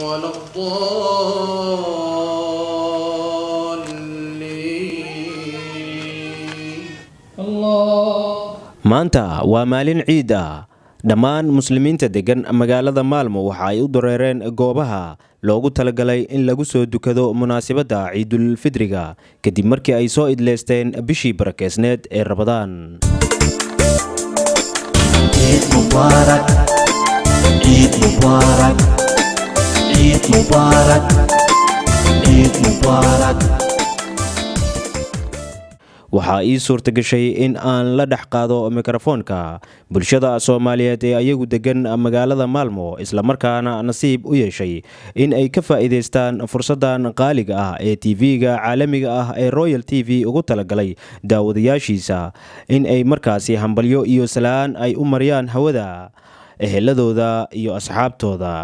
ولا الضالين. Maanta waa maalin ciid ah. Dhammaan muslimiinta deggan magaalada Maalmo waxa ay u dareereen goobaha loogu talagalay in lagu soo dukado munaasabadda ciidulfidriga, kadib markii ay soo idleysteen bishii barakeysneed ee Rabadaan. Eid Mubarak, Eid Mubarak, Eid Mubarak, Eid Mubarak. Waxaa ii suurta gashay in aan la dhex qaado mikrofoonka bulshada Soomaaliyeed ee ayagu degan magaalada Maalmo, islamarkaana nasiib u yeeshay in ay ka faa'iidaystaan fursaddan qaaliga ah ee TV-ga caalamiga ah ee Royal TV ugu talagalay daawadayaashiisa in ay markaasi hambalyo iyo salaan ay u mariyaan hawada eheladooda iyo asxaabtooda.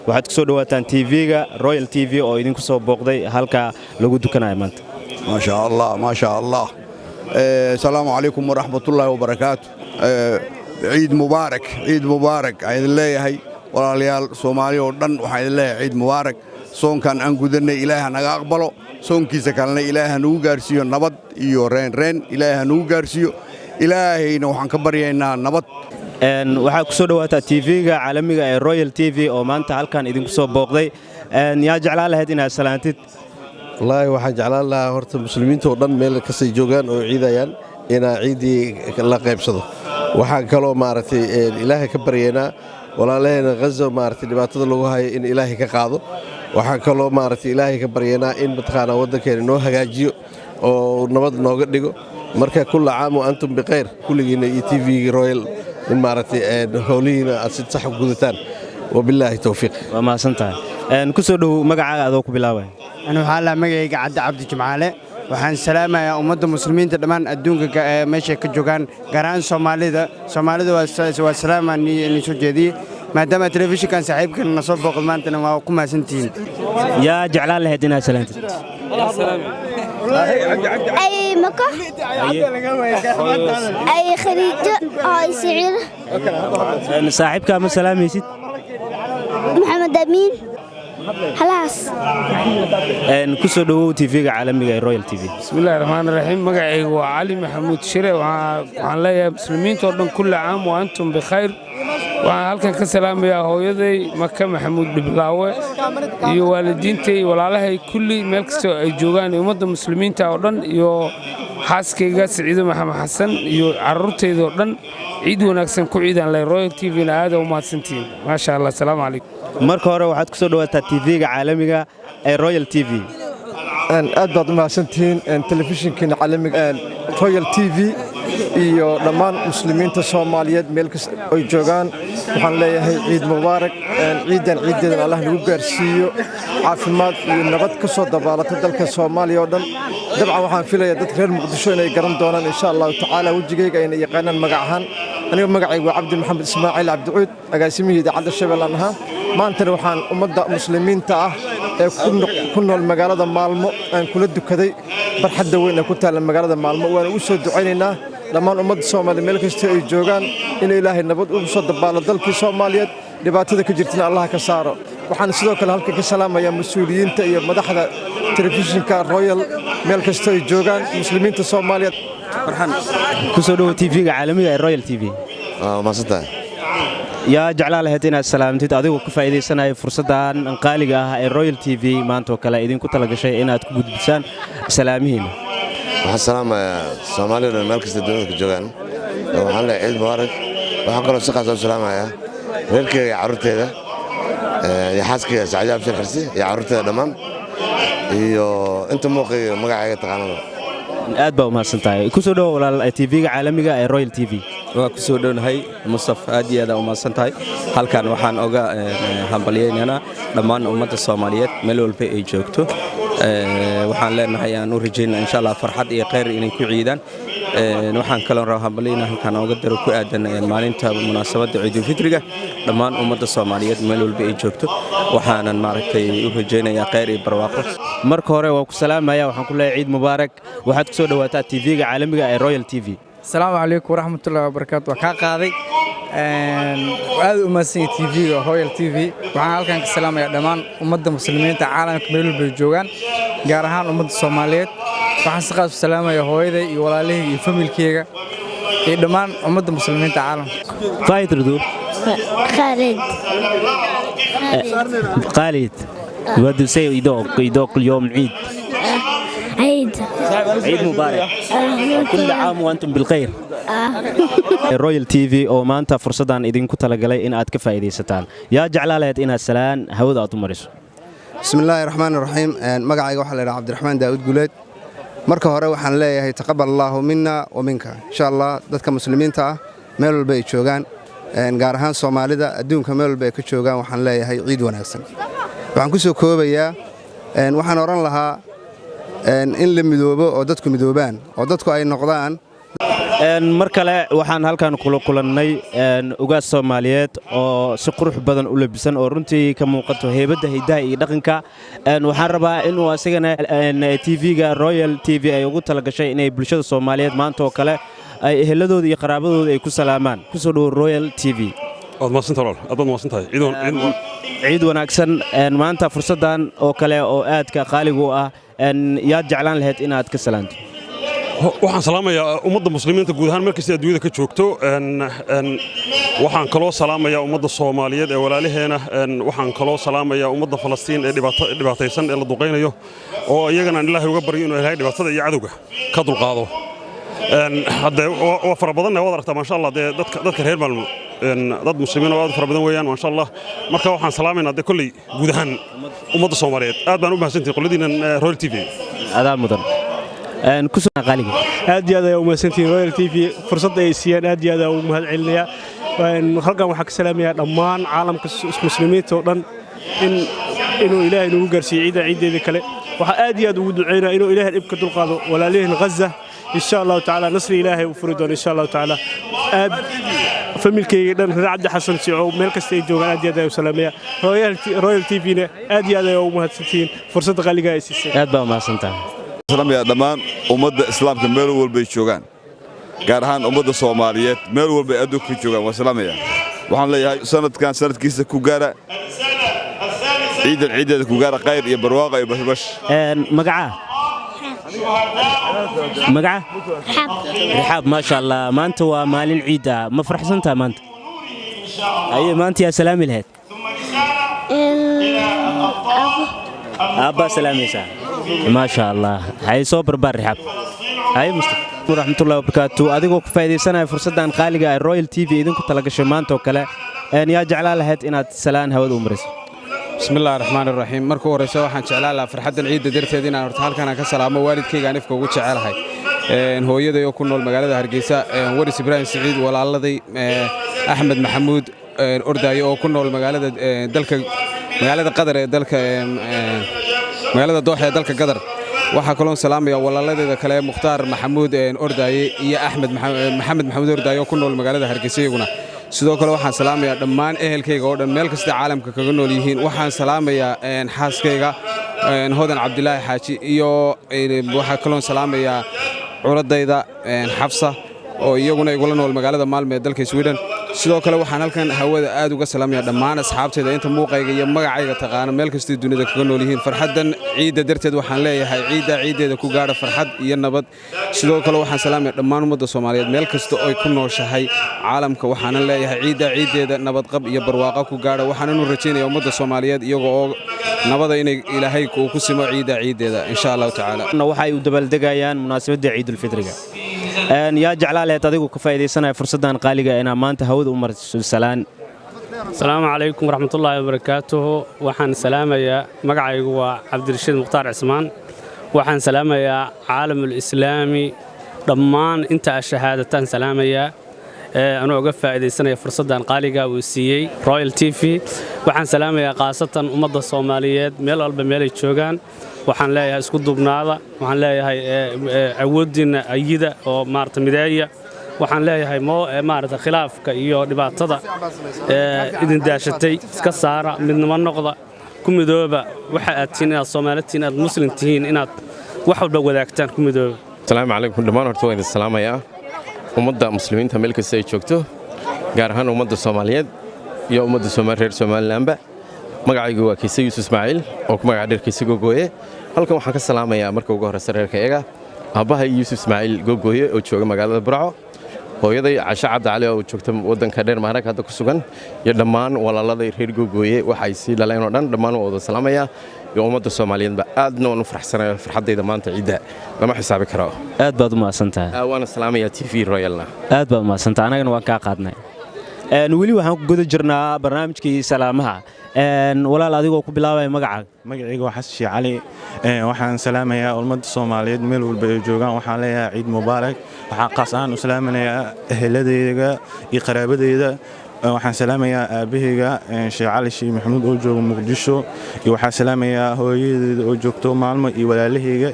Waxaad kusoo dhawaataan TV-ga Royal TV oo idinku soo booqday halka lagu dukanayo maanta. ما شاء الله، ما شاء الله. السلام عليكم ورحمة الله وبركاته. عيد مبارك، عيد مبارك ayaan leeyahay walaalayaal Soomaali oo dhan. Waxaan idin leeyahay ciid mubaarak. Soonkan aan gudanay Ilaahay ha naga aqbalo, soonkiisa kalena Ilaahay ha nagu gaarsiiyo nabad iyo reen reen. Ilaahay ha nagu gaarsiiyo. Ilaahayna waxaan ka baryaynaa nabad. Waxaa kusoo dhawaataa TV-ga caalamiga ee Royal TV oo maanta halkan idinku soo booqday. Yaa jeclaan lahayd inaad salaantid? Wallaahi, waxaan jeclaan lahaa horta muslimiinta oo dhan meel kastay joogaan oo ciidayaan inaa ciiddii la qaybsado. Waxaan kaloo, maaragtay, Ilaahay ka baryaynaa walaalaheena Ghaza, maaragtay, dhibaatada lagu hayo in Ilaahay ka qaado. Waxaan kaloo, maaragtay, Ilaahay ka baryaynaa in mataqaanaa waddankeena noo hagaajiyo oo nabad nooga dhigo. Marka كل عام وأنتم بخير kulligiina iyo TV Royal, in, maaragtay, howlihiina aad si sax u gudataan. Wabilaahi towfiiq. Waa mahadsantahay. Kusoo dhow, magacaaga adoo ku bilaabay. Ani waxaa laa magacayga Cadde Cabdi Jimcaale. Waxaan salaamayaa ummadda muslimiinta dhammaan adduunka meeshay ka joogaan, gaar ahaan Soomaalida. Soomaalida waa salaamaan ni soo jeediyey, maadaama telefishinkan saaxiibkan na soo booqdo maantana. Waa ku mahadsantihiin. Yaa jeclaan lahayd inaad salaantid? Ay Mako, ay Khadiijo, ay Siciid. Saaxiibkaa ma salaamaysid? Maxamed Amiin, halaas. Ku soo dhowow TV-ga caalamiga ee Royal TV. Bismillahi raxmaan raxiim. Magacaygu waa Cali Maxamuud Shire. Waxaan leeyahay muslimiinta oo dhan كل عام وأنتم بخير. Waxaan halkan ka salaamayaa hooyaday Maka Maxamuud Dhiblaawe iyo waalidiintay, walaalahay kulli meel kastoo ay joogaan, iyo ummadda muslimiinta oo dhan, iyo xaaskayga Siciido Maxamed Xasan iyo carruurtayda oo dhan. Ciid wanaagsan ku ciidaan leh. Royal TV-na aada u mahadsantihiin. Maasha Allah. Asalaamu calaykum. Marka hore waxaad ku soo dhawaataa TV-ga caalamiga ee Royal TV. Aad baad u mahadsantihiin telefishinkiina caalamiga Royal TV iyo dhammaan muslimiinta Soomaaliyeed meel kasta ay joogaan. Waxaan leeyahay ciid mubaarak. Ciidan ciiddeedan Allah nagu gaarsiiyo caafimaad iyo nabad ka soo dabaalata dalka Soomaaliya oo dhan. Dabcan waxaan filayaa dadka reer Muqdisho inay garan doonaan, insha Allahu tacaala, wejigayga ayna yaqaanaan magac ahaan. Aniga magacaygu waa Cabdi Maxamed Ismaaciil Cabdicuud, agaasimihii idaacadda Shabeellaan ahaa. Maantana waxaan ummadda muslimiinta ah ee ku nool magaalada Maalmo aan kula dukaday barxadda weyn ee ku taalla magaalada Maalmo. Waana ugu soo ducaynaynaa dhammaan ummadda Soomaaliya meel kasta ay joogaan in Ilaahay nabad ugu soo dabaalo dalkii Soomaaliyeed, dhibaatada ka jirtana Allah ka saaro. Waxaan sidoo kale halka ka salaamayaa mas-uuliyiinta iyo madaxda telefishinka Royal meel kasta ay joogaan muslimiinta Soomaaliyeed. Ku soo dhowow TV-ga caalamiga ee Royal TV. Waa mahadsantahay. Yaa jeclaan lahayd inaad salaamtid, adigoo ka faa'iidaysanaya fursaddan qaaliga ah ee Royal TV maanta oo kale idinku talagashay inaad ku gudbisaan salaamihiina? Waxaan salaamayaa Soomaalida dhan meel kasta dunida ka joogaan. Waxaan leeyahay ciid mubaarak. Waxaan kaloo si khaas u salaamayaa reerkeyga iyo carruurteeda iyo xaaskeyga Sacdiyo Abshir Xirsi iyo carruurteeda dhammaan iyo inta muuqayga magacayga taqaanada. Aad baa umahadsan tahay. Kusoo dhowo, walaal, TV-ga caalamiga ee Royal TV. Waa ku soo dhownahay, Mustaf. Aad iyo aad aa umahadsan tahay. Halkan waxaan oga hambalyaynaynaa dhammaan ummadda Soomaaliyeed meel walba ay joogto. Waxaan leenahay aan u rajaynaa, insha Allah, farxad iyo khayr inay ku ciidaan. Waxaan kaloo rabaa hambalyayna halkaan oga daro ku aadan maalinta munaasabadda ciidulfitriga dhammaan ummadda Soomaaliyeed meel walba ay joogto. Waxaanan, maaragtay, u rajaynayaa khayr iyo barwaaqo. Marka hore waa ku salaamaya. Waxaan ku leeyahay ciid mubaarak. Waxaad kusoo dhawaataa TV-ga caalamiga ee Royal TV. Asalaamu calaykum waraxmatullahi wabarakaatu. Waa kaa qaaday. Aad u mahadsan yahay TV-ga Royal TV. Waxaan halkan ka salaamayaa dhammaan ummadda muslimiinta caalamka meel walba ay joogaan, gaar ahaan ummadda Soomaaliyeed. Waxaan si qaas u salaamayaa hooyaday iyo walaalahayga iyo familkeyga iyo dhammaan ummadda muslimiinta caalamka. فايت ردو. خالد. خالد، what do you say يدوق اليوم عيد؟ عيد. عيد مبارك، كل عام وانتم بالخير. Royal TV oo maanta fursaddan idinku talagalay in aad ka faa'iidaysataan, yaa jeclaa lahayd inaad salaan hawada aad u mariso? Bismi illaahi raxmaan raxiim. Magacayga waxaa la yidhaha Cabdiraxmaan Daa'uud Guleed. Marka hore waxaan leeyahay taqabal allaahu minna wa minka. Insha Allah dadka muslimiinta ah meel walba ay joogaan, gaar ahaan Soomaalida adduunka meel walba ay ka joogaan, waxaan leeyahay ciid wanaagsan. Waxaan ku soo koobayaa, waxaan odhan lahaa in la midoobo oo dadku midoobaan oo dadku ay noqdaan. Mar kale waxaan halkan kula kulannay ugaas Soomaaliyeed oo si qurux badan u labisan oo runtii ka muuqato heybadda hidaha iyo dhaqanka. Waxaan rabaa inuu asigana TV-ga Royal TV ay ugu talagashay inay bulshada Soomaaliyeed maanta oo kale ay eheladooda iyo qaraabadooda ay ku salaamaan. Kusoo dhowo Royal TV. Waad mahadsantahay walaal, aad baad mahadsantahay. Ciid wanaagsan. Maanta fursaddan oo kale oo aadka qaaligu u ah, yaad jeclaan lahayd inaad ka salaanto? Waxaan salaamayaa ummadda muslimiinta guud ahaan meel kasta adduunyada ka joogto. Waxaan kaloo salaamayaa ummadda Soomaaliyeed ee walaalaheena. Waxaan kaloo salaamayaa ummadda Falastiin ee dhibaataysan ee la duqaynayo, oo iyagana aan Ilaahay uga baryo inuu Ilaahay dhibaatada iyo cadowga ka dulqaado. Haddee waa fara badanna, waad aragtaa, maasha Allah. Dee dadka reer Maalmo dad muslimiin oo aad u fara badan weeyaan, maasha Allah. Marka waxaan salaamaynaa dee kolley guud ahaan ummadda Soomaaliyeed. Aad baan u mahadsantihi qoladiinan Royal TV. Adaa mudan. Aad iyo aad ayaa u mahadsantihiin Royal TV fursadda ay siiyeen, aad iyo aad ayaa ugu mahad celinayaa. Halkan waxaan ka salaamayaa dhammaan caalamka muslimiinta oo dhan in inuu Ilaahay nagu gaarsiiyo ciidda ciiddeeda kale. Waxaa aad iyo aad ugu duceynaya inuu Ilaahay dhibka dulqaado walaalihiin Ghaza, insha Allahu tacaala nasri Ilaahay u furi doono, insha Allahu tacaala. Aad familkayga dhan, reer Cabdi Xasan Sicow, meel kasta ay joogaan aad iyo aad ayaan u salaamaya. Royal TV-na aad iyo aad ayaa ugu mahadsantihiin fursadda qaaliga ay siiseen. Aad baa umahadsantahay. Salaamaya dhammaan ummadda islaamka meel walbay joogaan, gaar ahaan ummadda Soomaaliyeed meel walbay adduunka ka joogaan. Waa salaamaya. Waxaan leeyahay sanadkan sanadkiisa ku gaara, ciidan ciideeda ku gaara khayr iyo barwaaqa iyo bashbash. Magaca, magaca? Rixaab, maasha Allah. Maanta waa maalin ciid ah, ma faraxsantaha maanta? Aye, maanta yaa salaami lahayd? Aabbaa salaamaysaa, maasha Allah. Hay soo barbaar Rixaab. Hay Mustafa waraxmatullahi wabarakaatu. Adigoo ku faa'iidaysanaya fursaddan qaaliga ee Royal TV idinku talagashay maanta oo kale, yaa jeclaan lahayd inaad salaan hawada u mariso? Bismi illahi raxmaan iraxiim. Marka u horreysa waxaan jeclaan lahaa farxaddan ciidda darteed inaan horta halkan aan ka salaamo waalidkayga aan ifka ugu jecelahay, hooyaday oo ku nool magaalada Hargeysa, Waris Ibraahim Siciid, walaaladay Axmed Maxamuud Ordaaye oo ku nool magaalada dalka magaalada Qadar ee dalka magaalada Dooxa ee dalka Qatar. Waxaa kaloon salaamaya walaaladeeda kale, Mukhtaar Maxamuud Ordaaye iyo Axmed Maxamed Maxamuud Ordaaye oo ku nool magaalada Hargeysa iyaguna. Sidoo kale waxaan salaamayaa dhammaan ehelkayga oo dhan meel kasta caalamka kaga nool yihiin. Waxaan salaamayaa xaaskayga Hodan Cabdilaahi Xaaji, iyo waxaa kaloon salaamayaa curadayda Xafsa oo iyaguna igula nool magaalada Maalmo ee dalka Sweden. Sidoo kale waxaan halkan hawada aad uga salaamaya dhammaan asxaabtayda inta muuqayga iyo magacayga taqaana meel kastay dunida kaga nool yihiin. Farxaddan ciidda darteed waxaan leeyahay ciidda ciiddeeda ku gaadha farxad iyo nabad. Sidoo kale waxaan salaamaya dhammaan ummadda Soomaaliyeed meel kasta oy ku nooshahay caalamka. Waxaanan leeyahay ciidda ciiddeeda nabadqab iyo barwaaqo ku gaadha. Waxaanan u rajaynaya ummadda Soomaaliyeed iyaga oo nabada inay Ilaahay uu ku simo ciidda ciiddeeda, insha Allahu tacaala. Waxay u dabaaldegayaan munaasabadda Ciidulfitriga. Yaa jeclaa lahayd adigu ka faa'iidaysanaya fursaddan qaaliga inaa maanta hawada u mariso salaan? Asalaamu calaykum waraxmatullaahi wabarakaatuhu. Waxaan salaamayaa, magacaygu waa Cabdirashiid Mukhtaar Cismaan. Waxaan salaamayaa caalamul islaami dhammaan inta a shahaadataan salaamayaa, anuu uga faa'iidaysanaya fursaddan qaaliga uu siiyey Royal TV. Waxaan salaamayaa khaasatan ummadda Soomaaliyeed meel walba meelay joogaan. Waxaan leeyahay isku duubnaada. Waxaan leeyahay awooddiinna ayida oo maarata mideeya. Waxaan leeyahay maarata khilaafka iyo dhibaatada idin daashatay iska saara, midnimo noqda, ku midooba waxa aad tihiin, inaad Soomaali tihiin, inaad Muslim tihiin, inaad wax walba wadaagtaan, ku midooba. Asalaamu calaykum dhammaan. Horta waan idin salaamayaa ummadda muslimiinta meel kasta ay joogto. Gaar ahaan ummadda Soomaaliyeed iyo ummadda reer Somalilanba. Magacaygu waa Kiise Yuusuf Ismaaciil oo ku magaca dheer Kiise Gogooye. Halkan waxaan ka salaamayaa marka ugu horreysa reerkayaga, aabbahay Yuusuf Ismaaciil Gogooye oo jooga magaalada Burco, hooyaday Casho Cabdi Cali oo joogta waddanka Dheer hadda ku sugan, iyo dhammaan walaaladay reer Gogooye waxay sii dhaleen oo dhan. Dhammaan waa wada salaamayaa iyo ummadda Soomaaliyeedba. Aadna waan u faraxsanayo. Farxaddayda maanta ciidda lama xisaabi karo. Aad baad u mahadsantahay. Waana salaamayaa TV Royalna. Aad baad umahadsantahay, anagana waan kaa qaadnay. Weli waxaan ku guda jirnaa barnaamijkii salaamaha. Walaal, adigoo ku bilaabaya magacaaga. Magacayga waa Xasan Sheekh Cali. Waxaan salaamayaa ummadda Soomaaliyeed meel walba ay joogaan. Waxaan leeyahay ciid mubaarak. Waxaan qaas ahaan u salaamayaa eheladeyda iyo qaraabadeyda. Waxaan salaamayaa aabaheyga Sheekh Cali Sheekh Maxamuud oo jooga Muqdisho, iyo waxaan salaamayaa hooyadeyda oo joogto Maalmo, iyo walaalaheyga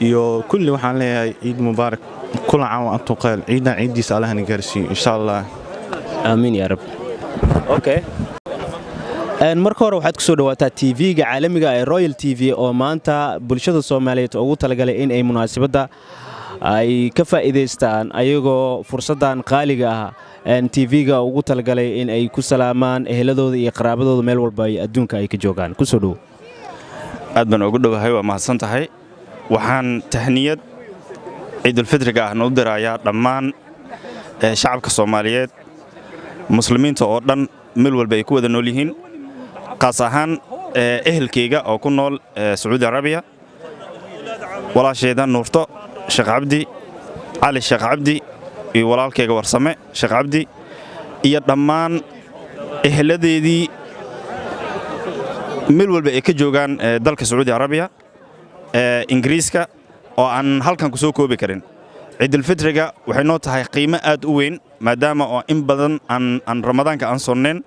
iyo kulli. Waxaan leeyahay ciid mubaarak, kula caam wa antum khayr. Ciidan ciiddiisa Allahna gaarsiiyo, insha Allah. Aamiin yaa rab. Okay, marka hore waxaad ku soo dhawaataa TV-ga caalamiga ee Royal TV oo maanta bulshada Soomaaliyeed ugu talagalay in ay munaasabadda ay ka faa'iidaystaan, ayagoo fursaddan qaaliga ah TV-ga ugu talagalay in ay ku salaamaan eheladooda iyo qaraabadooda meel walba ay adduunka ay ka joogaan. Kusoo dhowo. Aad baan ugu dhowahay, waa mahadsan tahay. Waxaan tahniyad ciidulfitriga ah noo dirayaa dhammaan shacabka Soomaaliyeed, muslimiinta oo dhan meel walba ay ku wada nool yihiin, qaas ahaan ehelkayga oo ku nool Sacuudi Arabiya, walaashayda Nuurto Sheekh Cabdi, Cali Sheekh Cabdi, iyo walaalkayga Warsame Sheekh Cabdi, iyo dhammaan eheladeedii meel walba ay ka joogaan dalka Sacuudi Arabiya, Ingiriiska, oo aan halkan ku soo koobi karin. Ciidulfitriga waxay noo tahay qiimo aad u weyn, maadaama oo in badan aan Ramadaanka aan sonnayn.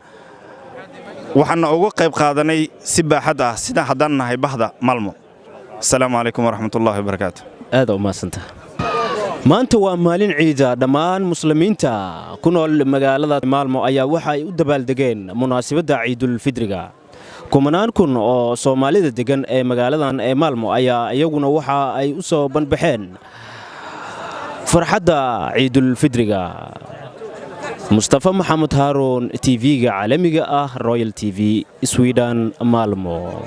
Waxaana uga qayb qaadanay si baaxad ah sida haddaan nahay bahda Malmo. Asalaamu calaykum waraxmatullahi wabarakaatu. Aad u mahadsantaha. Maanta waa maalin ciida. Dhammaan muslimiinta ku nool magaalada Maalmo ayaa waxa ay u dabaaldegeen munaasabadda ciidulfidriga. Kumanaan kun oo Soomaalida degan ee magaaladan ee Maalmo ayaa iyaguna waxa ay u soo banbaxeen farxadda ciidulfidriga. Mustafa Maxamed Haaruun, TV-ga caalamiga ah Royal TV, Sweden, Maalmo.